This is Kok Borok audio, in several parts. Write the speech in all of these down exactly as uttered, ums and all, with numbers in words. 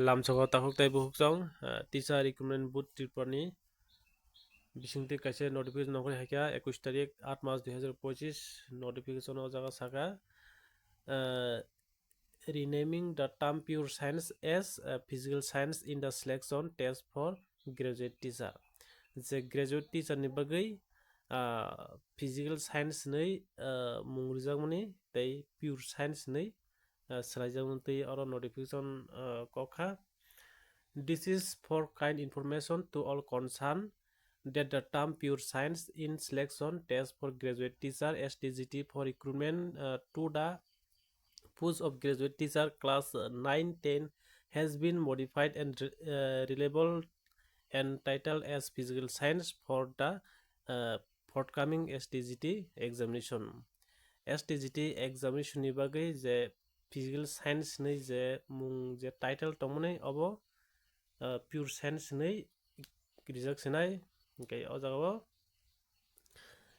Lamsogo takhuk tei bukhuk chong, ah, teacher recruitment board Tripura ni bisingtwi kaisa notification nongkhorwi haikha, ekush tarik, aat mas dui hazar pochis notification o jaga saka, ah, renaming the term pure science as, ah, physical science in the selection test for graduate teacher. Je graduate teacher ni bagwi, ah, physical science hinwi, ah, mung rijakmani tei pure science hinwi, ah, swlaijakmani twi oro notification, ah, kokha. This is for kind information to all concerned that the term pure science in selection test for graduate teacher, S T G T, for recruitment, uh, to the post of graduate teacher class, uh, nine ten has been modified and re-, uh, relabeled and titled as physical science for the, uh, forthcoming S T G T examination. S T G T examination ni bagwi je physical science hinwi je mung je title tongmani obo, uh, pure science hinwi rijak sinai. Hwnkhe o jagao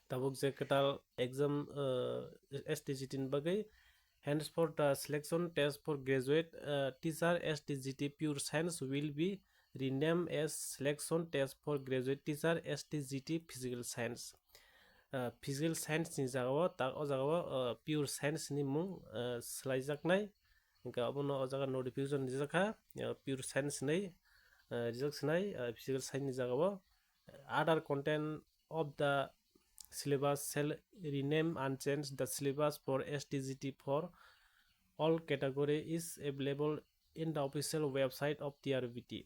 tabuk je kwtal exam, uh, S T G T ni bagwi, henceforth the selection test for graduate, uh, teacher S T G T pure science will be renamed as selection test for graduate teacher S T G T physical science. Uh, physical science ni jagao tak o jagao, uh, pure science ni mung, uh, swlaijaknai. Hwnkhe obono o jaga notification rijakha, uh, pure science hinwi, uh, rijak sinai, uh, physical science ni jagao. Other content of the syllabus shall remain unchanged. The syllabus for S T G T for all category is available in the official website of T R B T.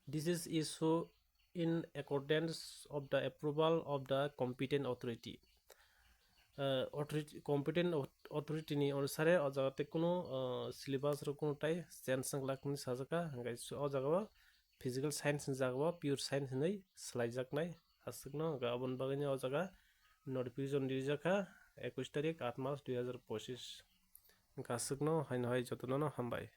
This is issued in accordance of the approval of the competent authority. Uh, authority, competent au-, authority ni onusare o jaga tei kunu, uh, syllabus rok kunu tai change wng lakmani sajaka, hwnkhe o jaga o physical science ni jaga o pure science hinwi swlaijaknai aswkno, hwnkhe aboni bagwino o jaga notification rijakha ekush tarik, aat mas dui hazar pochis. Hwnkhe aswkno haino hai jotono no hambai.